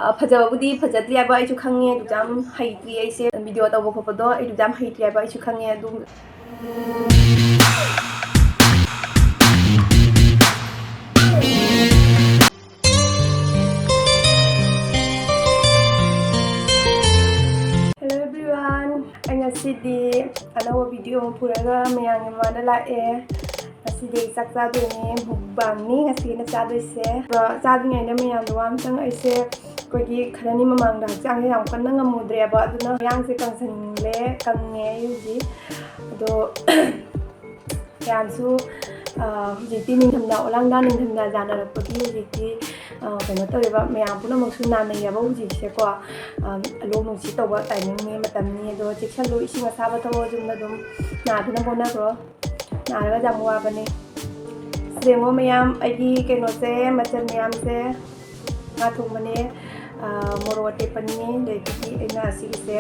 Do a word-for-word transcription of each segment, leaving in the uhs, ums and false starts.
ꯑ, ꯐꯖꯕꯕꯨꯗꯤ ꯐꯖꯗ꯭ꯔꯤ ꯍꯥꯏꯕ ꯑꯩꯁꯨ ꯈꯪꯉꯦ, ꯑꯗꯨꯛ ꯌꯥꯝ ꯍꯩꯇ꯭ꯔꯤ ꯑꯩꯁꯦ, ꯚꯤꯗꯤꯑꯣ ꯇꯧꯕ ꯈꯣꯠꯄꯗꯣ ꯑꯩ ꯑꯗꯨꯛ ꯌꯥꯝ ꯍꯩꯇ꯭ꯔꯤ ꯍꯥꯏꯕ ꯑꯩꯁꯨ ꯈꯪꯉꯦ꯫ ꯑꯗꯨꯝ Hello everyone, ꯑꯩ ꯉꯁꯤꯗꯤ ꯑꯅꯧꯕ ꯚꯤꯗꯤꯑꯣ ꯑꯃ ꯄꯨꯔꯒ ꯃꯌꯥꯝꯒꯤ ꯃꯃꯥꯡꯗ ꯂꯥꯛꯑꯦ꯫ ꯉꯁꯤꯗꯤ ꯑꯩ ꯆꯥꯛ ꯆꯥꯗꯣꯏꯅꯦ, ꯃꯨꯛꯕꯥꯡꯅꯤ ꯉꯁꯤ ꯑꯩꯅ ꯆꯥꯗꯣꯏꯁꯦ꯫ ꯑꯗꯣ ꯆꯥꯗ꯭ꯔꯤꯉꯩꯗ ꯃꯌꯥꯝꯗꯣ ꯋꯥ ꯑꯝꯇꯪ, ꯑꯩꯁꯦ ꯑꯩꯈꯣꯏꯒꯤ ꯈꯔꯅꯤ ꯃꯃꯥꯡꯗ ꯍꯛꯆꯥꯡꯁꯦ ꯌꯥꯝ ꯀꯟꯅ ꯉꯝꯃꯨꯗ꯭ꯔꯦꯕ, ꯑꯗꯨꯅ ꯃꯌꯥꯡꯁꯦ ꯀꯪꯁꯤꯜꯂꯦ, ꯀꯪꯉꯦ ꯑꯩ ꯍꯧꯖꯤꯛ꯫ ꯑꯗꯣ ꯃꯌꯥꯝꯁꯨ, ꯑ, ꯍꯧꯖꯤꯛꯇꯤ ꯅꯤꯡꯊꯝꯊꯥ, ꯑꯣꯂꯥꯡꯗꯥ ꯅꯤꯡꯊꯝꯊꯥ ꯌꯥꯅꯔꯛꯄꯒꯤ ꯍꯧꯖꯤꯛꯇꯤ, ꯑ, ꯀꯩꯅꯣ ꯇꯧꯔꯦꯕ, ꯃꯌꯥꯝ ꯄꯨꯝꯅꯃꯛꯁꯨ ꯅꯥꯅꯩꯌꯦꯕ ꯍꯧꯖꯤꯛꯁꯦꯀꯣ꯫ ꯑ, ꯂꯣꯛ ꯅꯨꯡꯁꯤꯠ ꯇꯧꯕ ꯇꯥꯏꯃꯤꯡꯅꯦ, ꯃꯇꯝꯅꯤ꯫ ꯑꯗꯣ ꯆꯦꯛꯁꯜꯂꯨ, ꯏꯁꯤꯡ ꯑꯁꯥꯕ ꯊꯛꯑꯣ, ꯌꯨꯝꯗ ꯑꯗꯨꯝ ꯅꯥꯗꯅꯕ ꯍꯣꯠꯅꯈ꯭ꯔꯣ꯫ ꯅꯥꯔꯒ ꯌꯥꯝ ꯋꯥꯕꯅꯦ꯫ ꯌꯦꯡꯉꯣ ꯃꯌꯥꯝ, ꯑꯩꯒꯤ ꯀꯩꯅꯣꯁꯦ, ꯃꯆꯜ ꯃꯌꯥꯝꯁꯦ, ꯉꯥ ꯊꯣꯡꯕꯅꯦ, ꯑ, ꯃꯣꯔꯣꯛ ꯑꯇꯦꯛꯄꯅꯤ, ꯑꯗꯒꯤꯗꯤ ꯑꯩꯅ ꯑꯁꯤꯒꯤꯁꯦ,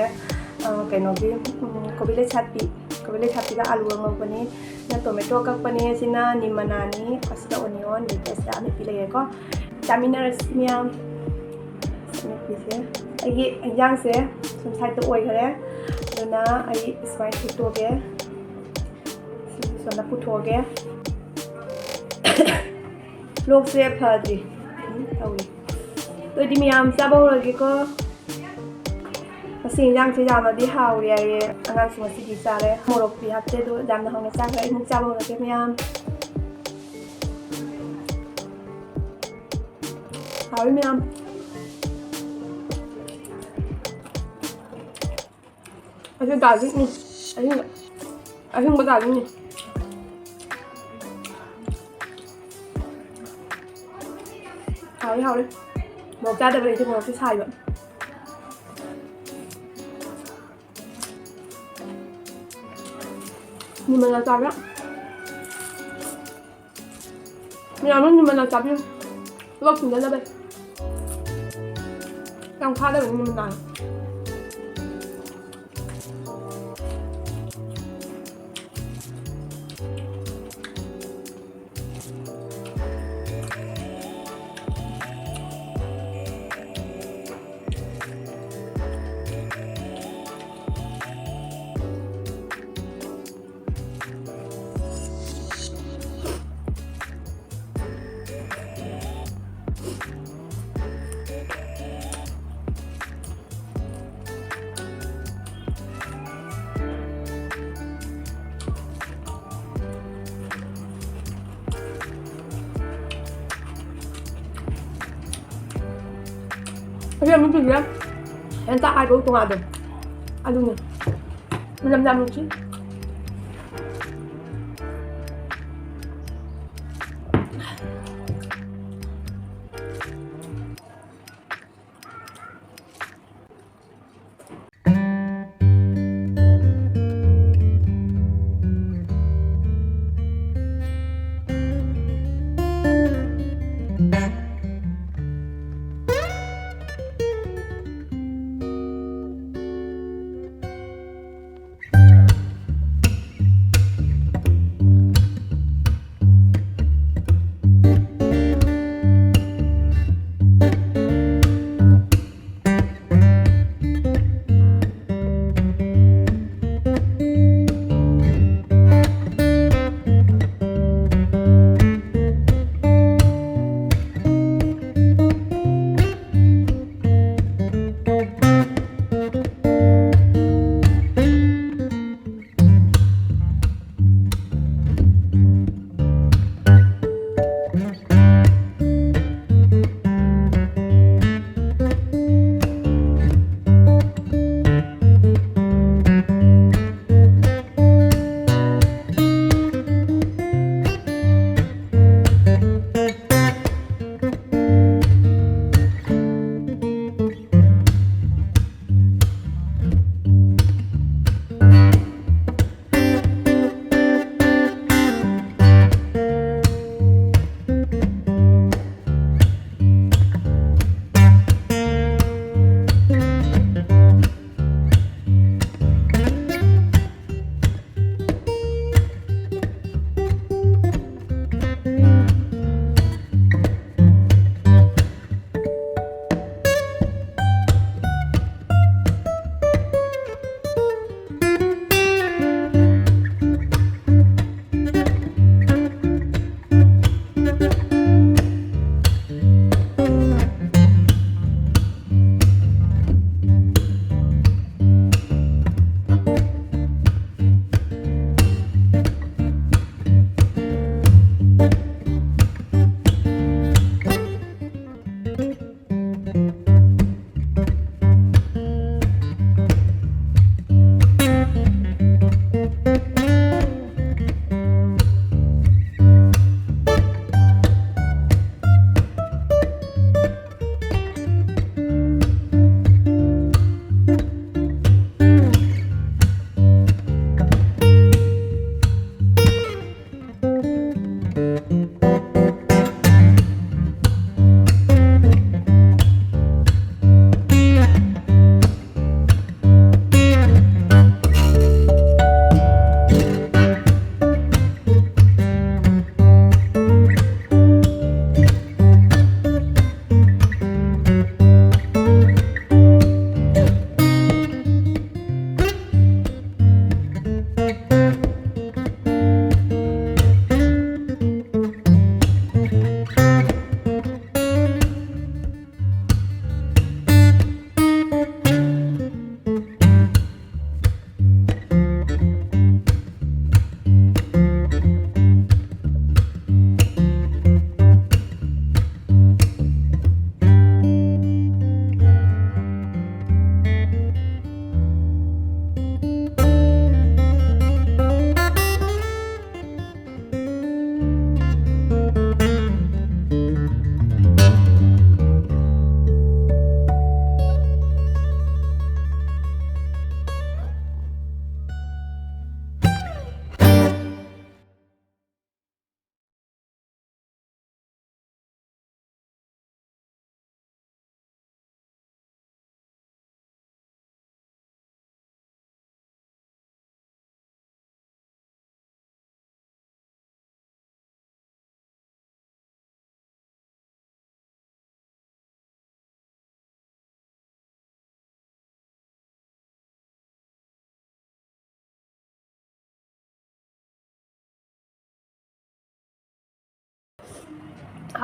ꯑ, ꯀꯩꯅꯣꯒꯤ, ꯎꯝ, ꯀꯣꯕꯤ ꯂꯩꯁꯥꯠꯄꯤ, ꯀꯣꯕꯤ ꯂꯩꯁꯥꯠꯄꯤꯒ ꯑꯂꯨꯒ ꯉꯧꯕꯅꯤ꯫ ꯑꯗꯨꯅ ꯇꯣꯃꯦꯇꯣ ꯑꯀꯛꯄꯅꯦ, ꯑꯁꯤꯅ ꯅꯤꯝ ꯃꯅꯥꯅꯤ, ꯑꯁꯤꯗ ꯑꯣꯅꯤꯌꯣꯟ, ꯑꯗꯒꯤ ꯑꯁꯤꯗ ꯑꯃꯦꯠꯄꯤ ꯂꯩꯔꯦꯀꯣ꯫ ꯆꯥꯃꯤꯟꯅꯔꯁꯤ ꯃꯌꯥꯝ꯫ ꯑꯃꯦꯠꯄꯤꯁꯦ, ꯑꯩꯒꯤ ꯏꯟꯖꯥꯡꯁꯦ ꯁꯨꯝ ꯁꯥꯏꯠꯇ ꯑꯣꯏꯈꯔꯦ, ꯑꯗꯨꯅ ꯑꯩ ꯁꯨꯃꯥꯏꯅ ꯊꯦꯛꯇꯣꯛꯑꯒꯦ꯫ ꯁꯤꯁꯨ ꯁꯣꯝꯗ ꯄꯨꯊꯣꯛꯑꯒꯦ꯫ ꯂꯣꯛꯁꯦ ꯐꯗ꯭ꯔꯤ꯫ ꯎꯝ, ꯇꯧꯔꯤ꯫ ꯑꯗꯨꯗꯤ ꯃꯌꯥꯝ ꯆꯥꯕ ꯍꯧꯔꯒꯦꯀꯣ꯫ ꯉꯁꯤ ꯏꯟꯖꯥꯡꯁꯦ ꯌꯥꯝꯅꯗꯤ ꯍꯥꯎꯔꯦ ꯍꯥꯏꯌꯦ꯫ ꯑꯉꯥꯡꯁꯨ ꯉꯁꯤꯗꯤ ꯆꯥꯔꯦ꯫ ꯃꯣꯔꯣꯛꯇꯤ ꯍꯥꯞꯇꯦ, ꯑꯗꯣ ꯌꯥꯝꯅ ꯍꯥꯎꯅ ꯆꯥꯈ꯭ꯔꯦ꯫ ꯑꯩ ꯑꯃꯨꯛ ꯆꯥꯕ ꯍꯧꯔꯒꯦ ꯃꯌꯥꯝ꯫ ꯍꯥꯎꯋꯤ ꯃꯌꯥꯝ꯫ ꯑꯁꯤ ꯒꯥꯔꯂꯤꯛꯅꯤ꯫ ꯑꯍꯤꯡꯕ, ꯑꯍꯤꯡꯕ ꯒꯥꯔꯂꯤꯛꯅꯤ꯫ ꯍꯥꯎꯔꯦ, ꯍꯥꯎꯔꯦ꯫ ꯃꯣꯔꯣꯛ ꯆꯥꯗꯕ ꯑꯩꯗꯤ ꯃꯣꯔꯣꯛꯁꯦ ꯁꯥꯏꯕ꯫ ꯅꯤꯃꯅ ꯆꯥꯕ꯫ ꯃꯌꯥꯝ ꯑꯃ ꯅꯤꯃꯅ ꯆꯥꯕꯤꯌꯨ꯫ ꯂꯣꯛ ꯊꯨꯡꯗꯅꯕ꯫ ꯌꯥꯝ ꯈꯥꯗꯕꯅꯤ ꯅꯤꯃꯅ꯫ ꯑꯁꯤ ꯑꯃꯨꯛ ꯄꯤꯕꯤꯔꯦ꯫ ꯍꯦꯟꯇꯥꯛ ꯍꯥꯏꯕ ꯇꯣꯉꯥꯟꯗꯣ꯫ ꯑꯗꯨꯅꯦ꯫ ꯃꯅꯝ ꯌꯥꯝ ꯅꯨꯡꯁꯤ꯫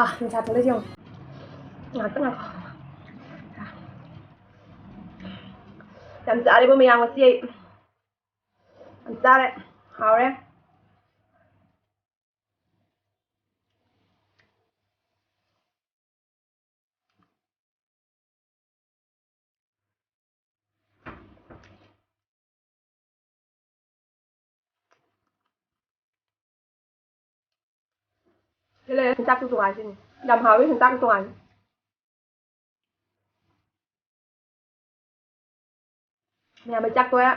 ꯑꯥ, ꯅꯨꯡꯁꯥ ꯊꯣꯛꯂꯛꯏꯁꯦ ꯌꯦꯡꯉꯣ꯫ ꯉꯥꯏꯍꯥꯛꯇꯪ ꯉꯥꯏꯈꯣ꯫ ꯌꯥꯝ ꯆꯥꯔꯦꯕ ꯃꯌꯥꯝ ꯉꯁꯤ ꯑꯩ꯫ ꯌꯥꯝ ꯆꯥꯔꯦ꯫ ꯍꯥꯎꯔꯦ꯫ ꯁꯤ ꯂꯩꯔꯦ, ꯍꯦꯟꯇꯥꯛꯁꯨ ꯇꯣꯉꯥꯟꯁꯤꯅꯤ꯫ ꯌꯥꯝ ꯍꯥꯎꯋꯤ, ꯍꯦꯟꯇꯥꯛꯁꯨ ꯇꯣꯉꯥꯟ꯫ ꯃꯌꯥꯝ ꯃꯩ ꯆꯥꯛ ꯇꯣꯛꯑꯦ꯫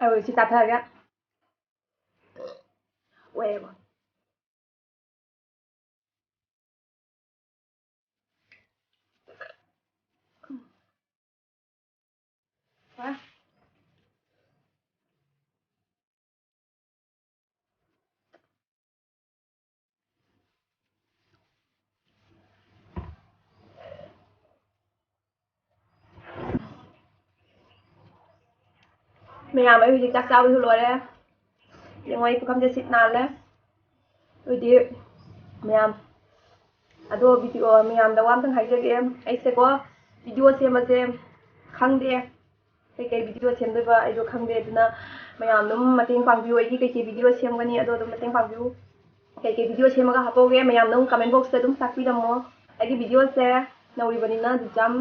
ꯑꯩ ꯁꯤ ꯆꯥꯊꯔꯒꯦ꯫ ꯑꯣꯏꯔꯦꯕ꯫ ꯃꯌꯥꯝ, ꯑꯩ ꯍꯧꯖꯤꯛ ꯆꯥꯛ ꯆꯥꯕꯁꯨ ꯂꯣꯏꯔꯦ꯫ ꯌꯦꯡꯉꯣ, ꯑꯩ ꯄꯨꯈꯝꯁꯦ ꯁꯤꯠ ꯅꯥꯜꯂꯦ꯫ ꯑꯗꯨꯗꯤ ꯃꯌꯥꯝ, ꯑꯗꯣ ꯚꯤꯗꯤꯑꯣ ꯃꯌꯥꯝꯗ ꯋꯥ ꯑꯝꯇꯪ ꯍꯥꯏꯖꯒꯦ꯫ ꯑꯩꯁꯦꯀꯣ, ꯚꯤꯗꯤꯑꯣ ꯁꯦꯝꯕꯁꯦ ꯈꯪꯗꯦ, ꯀꯩꯀꯩ ꯚꯤꯗꯤꯑꯣ ꯁꯦꯝꯗꯣꯏꯕ ꯑꯩꯗꯣ ꯈꯪꯗꯦ꯫ ꯑꯗꯨꯅ ꯃꯌꯥꯝ ꯑꯗꯨꯝ ꯃꯇꯦꯡ ꯄꯥꯡꯕꯤꯌꯨ꯫ ꯑꯩꯒꯤ ꯀꯩꯀꯩ ꯚꯤꯗꯤꯑꯣ ꯁꯦꯝꯒꯅꯤ ꯑꯗꯣ ꯑꯗꯨꯝ ꯃꯇꯦꯡ ꯄꯥꯡꯕꯤꯌꯨ꯫ ꯀꯩꯀꯩ ꯚꯤꯗꯤꯑꯣ ꯁꯦꯝꯃꯒ ꯍꯥꯞꯄꯛꯎꯒꯦ ꯃꯌꯥꯝꯅ ꯑꯃꯨꯛ ꯀꯃꯦꯟ ꯕꯣꯛꯁꯇ ꯑꯗꯨꯝ ꯇꯥꯛꯄꯤꯔꯝꯃꯣ꯫ ꯑꯩꯒꯤ ꯚꯤꯗꯤꯑꯣꯁꯦ ꯅꯧꯔꯤꯕꯅꯤꯅ ꯑꯗꯨꯖꯥꯝ,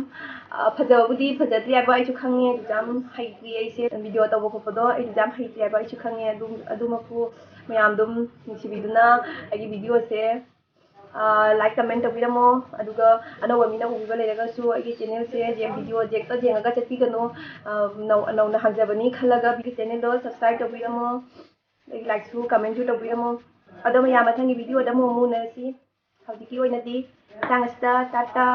ꯑ, ꯐꯖꯕꯕꯨꯗꯤ ꯐꯖꯗ꯭ꯔꯤ ꯍꯥꯏꯕ ꯑꯩꯁꯨ ꯈꯪꯉꯦ꯫ ꯑꯗꯨꯖꯥꯝ ꯍꯩꯇ꯭ꯔꯤ ꯑꯩꯁꯦ ꯚꯤꯗꯤꯑꯣ ꯇꯧꯕ ꯈꯣꯠꯄꯗꯣ, ꯑꯩ ꯑꯗꯨꯖꯥꯝ ꯍꯩꯇ꯭ꯔꯤ ꯍꯥꯏꯕ ꯑꯩꯁꯨ ꯈꯪꯉꯦ꯫ ꯑꯗꯨꯝ, ꯑꯗꯨꯃꯛꯄꯨ ꯃꯌꯥꯝ ꯑꯗꯨꯝ ꯅꯨꯡꯁꯤꯕꯤꯗꯨꯅ ꯑꯩꯒꯤ ꯚꯤꯗꯤꯑꯣꯁꯦ, ꯑ, ꯂꯥꯏꯛ, ꯀꯃꯦꯟ ꯇꯧꯕꯤꯔꯝꯃꯣ꯫ ꯑꯗꯨꯒ ꯑꯅꯧꯕ ꯃꯤꯅ ꯎꯕꯤꯕ ꯂꯩꯔꯒꯁꯨ ꯑꯩꯒꯤ ꯆꯦꯅꯦꯜꯁꯦ ꯌꯦꯡ-, ꯚꯤꯗꯤꯑꯣ ꯖꯦꯛꯇ ꯌꯦꯡꯉꯒ ꯆꯠꯄꯤꯒꯅꯨ꯫ ꯑ, ꯅꯧ-, ꯅꯧꯅ ꯍꯥꯡꯖꯕꯅꯤ ꯈꯜꯂꯒ ꯑꯩꯒꯤ ꯆꯦꯅꯦꯜꯗꯣ ꯁꯕꯁꯀ꯭ꯔꯥꯏꯕ ꯇꯧꯕꯤꯔꯝꯃꯣ꯫ ꯑꯗꯒꯤ ꯂꯥꯏꯛꯁꯨ, ꯀꯃꯦꯟꯁꯨ ꯇꯧꯕꯤꯔꯝꯃꯣ꯫ ꯑꯗꯣ ꯃꯌꯥꯝ, ꯃꯊꯪꯒꯤ ꯚꯤꯗꯤꯑꯣꯗ ꯑꯃꯨꯛ ꯑꯃꯨꯛ ꯎꯅꯔꯁꯤ꯫ ꯍꯧꯖꯤꯛꯀꯤ ꯑꯣꯏꯅꯗꯤ ꯃꯇꯥꯡ ꯑꯁꯤꯗ ꯇꯥꯇꯥ꯫